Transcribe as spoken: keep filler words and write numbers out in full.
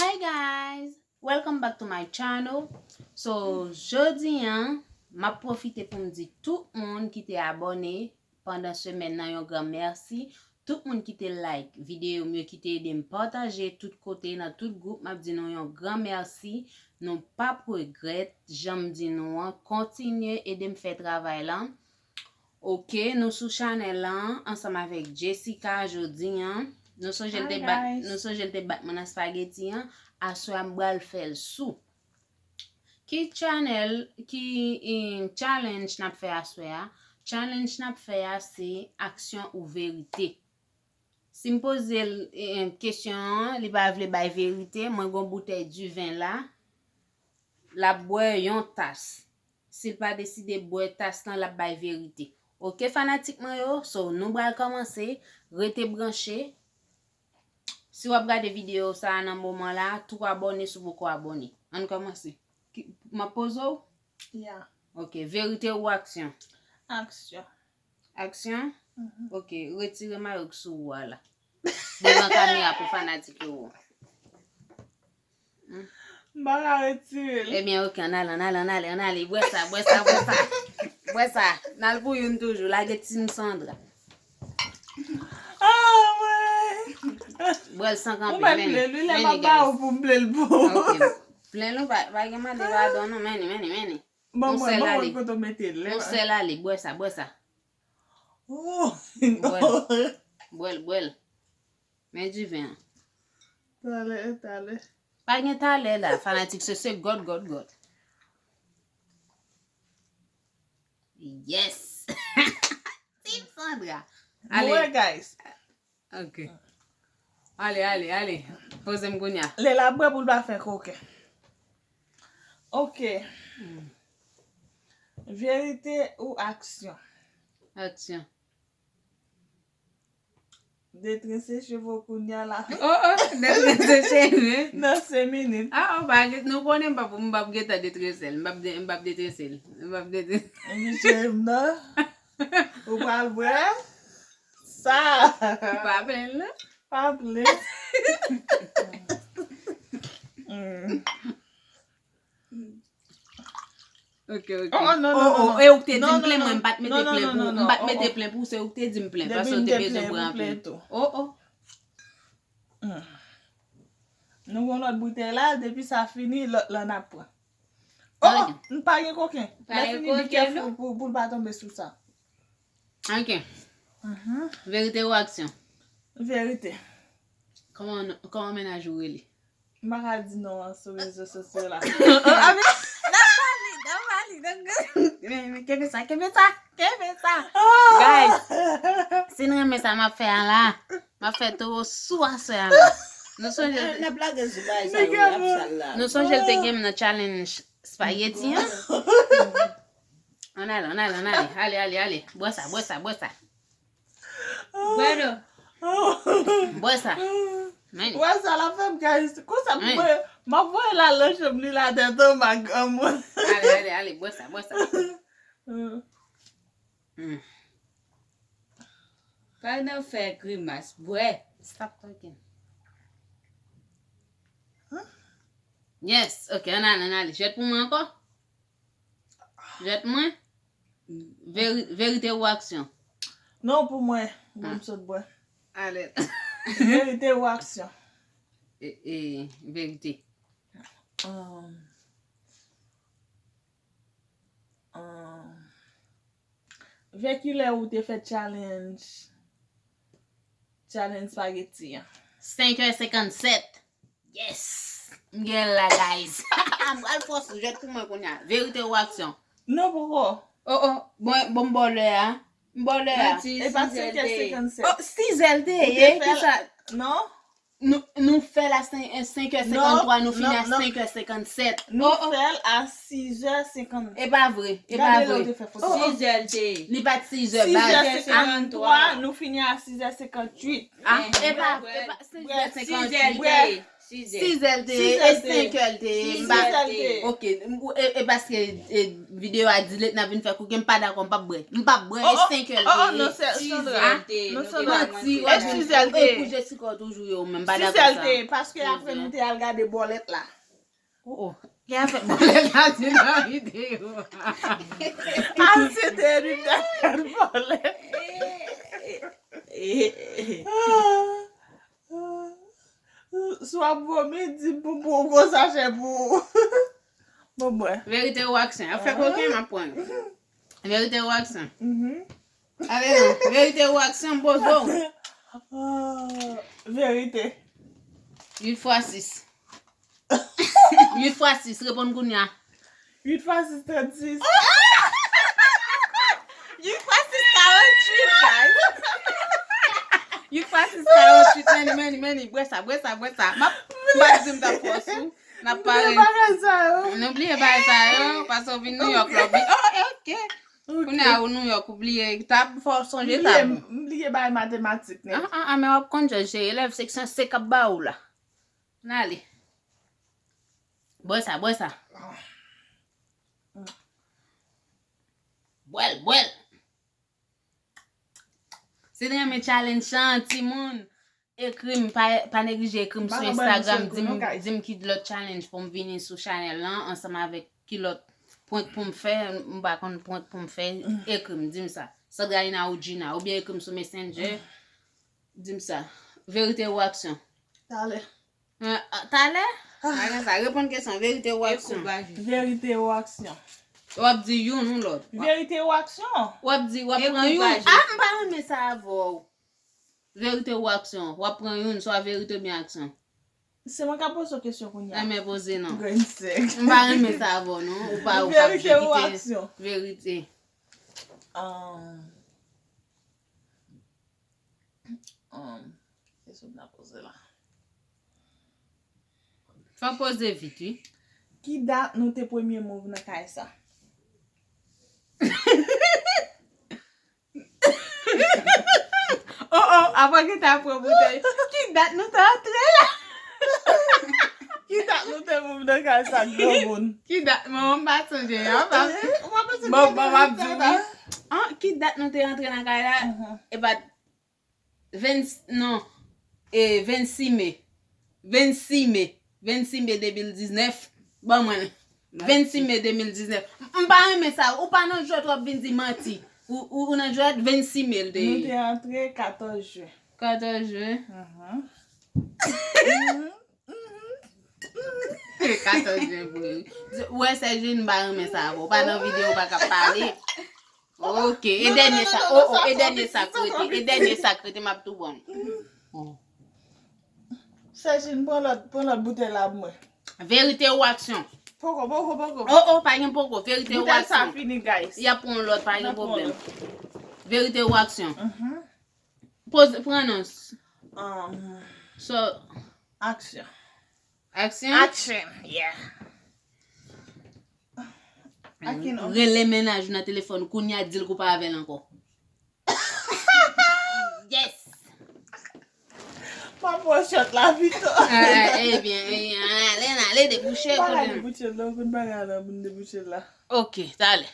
Hi guys, welcome back to my channel. So, jodi an, m ap pwofite pou m di tout moun ki te abòne pandan semèn nan yon gran mèsi. Tout moun ki te like videyo m yo, ki te ede m pataje tout kote, nan tout gwoup, m ap di nou yon gran mèsi. Nou p ap regrèt jan m di nou an. Kontinye ede m fè travay lan. Ok, nou sou chanèl lan ansanm avèk Jessica jodi an. Nou sonje l te bat, nou sonje l te bat mwen nan spaghetti an. Aswè a m pral fè l sou. Ki chanèl, ki eh, challenge n ap fè aswè a? Challenge n ap fè a se aksyon ou verite. Si m poze l eh, kesyon an, li pa vle bay verite, mwen gon boutèy diven la, l ap bwè yon tas. Si l pa deside bwè tas lan, l ap bay verite. Ok, fanatik mwen yo, so nou pral kòmanse, rete branche. Si w ap gade videyo sa a nan moman la, tou abòne si w poko abòne. Ann kòmanse. Ki- M ap poze w? Ya. Ok, verite ou aksyon? Aksyon. Aksyon? Mhm. Ok, retire mayo k sou ou a la. Devan kamera pou fanatik yo wè w. M pa ka retire l. Ebyen, ok, ann ale, ann ale, ann ale, ann ale. Bwè sa, bwè sa, bwè sa. Bwè sa. N al pou youn toujou. Lage Team Sandra. Ah, mwen. Bwè l san kanpe. Ou mèt vle l, wi, lè m ap ba ou pou m vle l pou ou. Ok. Plen l ou pa, pa gen mande padon, non. Meni, meni, meni. Bon, mwen, bon, mwen kote w mete l. Yon sèl ale, bwè sa, bwè sa. Oh. Bwè l. Bwè l, bwè l. Men diven an. Talè, talè. Pa gen talè la, fanatik, se, se gòt, gòt, gòt. Yes! Team Sandra. Ale. Mwen, guys. Ok. Ale, ale, ale. Poze m kounye a. Lè l ap bwè pou l pa fè koken. Ok. Hmm. Verite ou aksyon? Aksyon. Detrense cheve w kounye a la. Oh, oh, detrense cheve. Nan senk minit. Ah, oh, pa gen, nou konnen m p ap, m p ap gentan detrense l. M p ap de- m p ap detrense l. M p ap detrense. Epi cheve m nan. Ou pral bwè? Sa. Pa plen l, non? Pa plen. Hmm. Ok, ok. Oh, oh, non, non, oh, non, oh, non. E ou k te di m plen, mwen, m pa t mete plen pou, m pa t mete plen pou, se ou k te di m plen, paske ou te bezwen bwè anpil. Oh, oh. Hmm. Nou gon lòt boutèy la, depi sa fini, lòt la n ap pran. Oh, oh, n pa gen koken. Lè fini, be careful pou, pou l pa tonbe sou sa. Ok. Mhm. Verite ou aksyon? Verite. Kòman, kòman mennaj ou rele? M pa ka di non an sou rezo sosyo la. N ap ba li, n ap ba li, n ap ba li. Men, men, kenbe sa, kenbe sa, kenbe sa. Guys, si n renmen sa m ap fè a la, m ap fè towo sou aswè a la. Nou sonje, n ap lage sou bagay sa yo, y ap sal la. Nou sonje l te gen m nan challenge spaghetti an? Ann ale, ann ale, ann ale. Ale, ale, ale. Bwè sa, bwè sa, bwè sa. Bwè dlo. Bwè sa. Men. Wè sa l ap fè m, guys. Konsa pou mwen, m ap voye l al nan chanm li la tèt anba granmoun. Ale, ale, ale, bwè sa, bwè sa. Mm. Pa nan fè grimas, bwè. Stop talking. Yes, ok, ann ale, ann ale. Jwèt pou mwen ankò? Jwèt mwen? Veri- verite ou aksyon? Non, pou mwen. Bon, m sot bwè. Ale. Verite ou aksyon? E, e, verite. Um, um, vè kilè ou te fè challenge, challenge spaghetti an? Senk è senkannsèt. Yes! M gen l la, guys. M pral fòs ou jwèt pou mwen kounye a. Verite ou aksyon? Non, poko. Oh, oh. Bon, bon, m ba w lè a. M ba w lè a. Manti, e pa senk è senkannsèt. Oh, sizè l te ye. Kisa? Non? Nou, nou fè l a senk, senk è senkanntwa, nou fini a senk è senkannsèt. Nou fè l a sizè senkann. E pa vre, e pa vre. Gade lè ou te fè foto. Sizè l te ye. Li pa t sizè, baz. Sizè senkanntwa, nou fini a sizè senkantuit. Ah, e pa, e pa, sizè senkantuit. Sizè l te ye. Sizè l te ye, e senkè l te ye, m pa. Ok, e paske videyo a di lè n ap vin fè koke, m pa dakò, m p ap bwè. M p ap bwè, e senkè l te ye. Oh, oh, non, Sandra. Non, Sandra. Manti, w ap vin fè, e pou Jessica w toujou ye, ou menm, m pa dakò sa. Sizè l te ye, paske apre nou te al gade bòlèt la. Oh, oh. Ki afè bòlèt la di nan videyo a? Al se te editè bòlèt. Si w ap vomi, di m pou m pran yon gwo sachè pou ou. Bon, bwè. Verite ou aksyon? Ap fè koken, m ap pran yo. Verite ou aksyon? Ale non, verite ou aksyon, m poze w. Verite. Uit fwa sis. Uit fwa sis, reponn kounye a. Uit fwa sis, trannsis. Uit fwa sis, karanntuit, guys. Uit fwa sis, karanntuit, meni, meni, meni, bwè sa, bwè sa, bwè sa. M ap, m ap di m t ap fòs ou. N ap pare. Nou bliye bagay sa yo, paske w vin New York la, w bliye. Oh, ok. Kounye a ou New York, ou bliye tab, fò w sonje tab. M bliye bay matematik nèt. Ah, ah, ah, men w ap konn jòj, se elèv seksyon C k ap ba ou la. N ale. Bwè sa, bwè sa. Bwè l, bwè l. Si n renmen challenge sa, timoun, ekri m, pa, pa neglije ekri m sou Instagram, di m, di m ki lòt challenge pou m vini sou chanèl lan, ansanm avèk ki lòt prank pou m fè, m pa konn prank pou m fè, ekri m, di m sa. Sandra Ina ou Gina, oubyen ekri m sou Messenger, di m sa. Verite ou aksyon? Talè. Ah, talè? Bagay sa, reponn kesyon, verite ou aksyon? Verite ou aksyon? W ap di youn ou lòt? Verite ou aksyon? W ap di, w ap pran youn. Ah, m pa renmen sa avè w. Verite ou aksyon? W ap pran youn, swa verite oubyen aksyon? Se mwen k ap poze w kesyon kounye a. Renmen poze non. Grenn sèk. M pa renmen sa avè w non. Ou pa, ou pa vle kite verite. Verite ou aksyon? Um, um, kesyon m ta poze la. Fò poze vit, wi. Ki dat nou te premye move nan kay sa? Oh, oh, apre ki ta pran boutèy. Ki dat nou te antre la? Ki dat nou te move nan kay sa, granmoun? Ki dat? Mwen, mwen pa sonje, an, pa. Bon, bon, m ap di wi. An, ki dat nou te antre nan kay la? E pa vennsis, non, e vennsis me. Vennsis me. Vennsis me de mil diznèf. Ban mwen l. Vennsis me de mil diznèf. M, m pa renmen sa. Ou pa nan jwèt w ap vin di manti. Ou, ou, ou nan jwèt, vennsis me l te ye. Nou te antre katòz jen. Katòz jen. Katòz jen pou ri. Ou wè, Sèjin, m pa renmen sa avè w. Ou pa nan videyo, ou pa ka pale. Ok, e dènye sa, oh, oh, e dènye sa k rete, e dènye sa k rete, m ap tou ban w. Sèjin, pran lòt, pran lòt boutèy la pou mwen. Verite ou aksyon? Poko, poko, poko. Oh, oh, pa gen poko, verite ou aksyon? Boutèy sa fini, guys. Y ap pran lòt, pa gen pwoblèm. Verite ou aksyon? Poze, pran non. Um, so, aksyon. Aksyon? Action, yeah. Rele mennaj ou nan telefòn, kounye a di l ke w pa avè l ankò. Yes! M ap pran shot la pito. Ah, ebyen, ebyen, ale, ale, debouche, kote nou? Debouche l, non, kout bagay la, moun debouche l la. Ok, talè.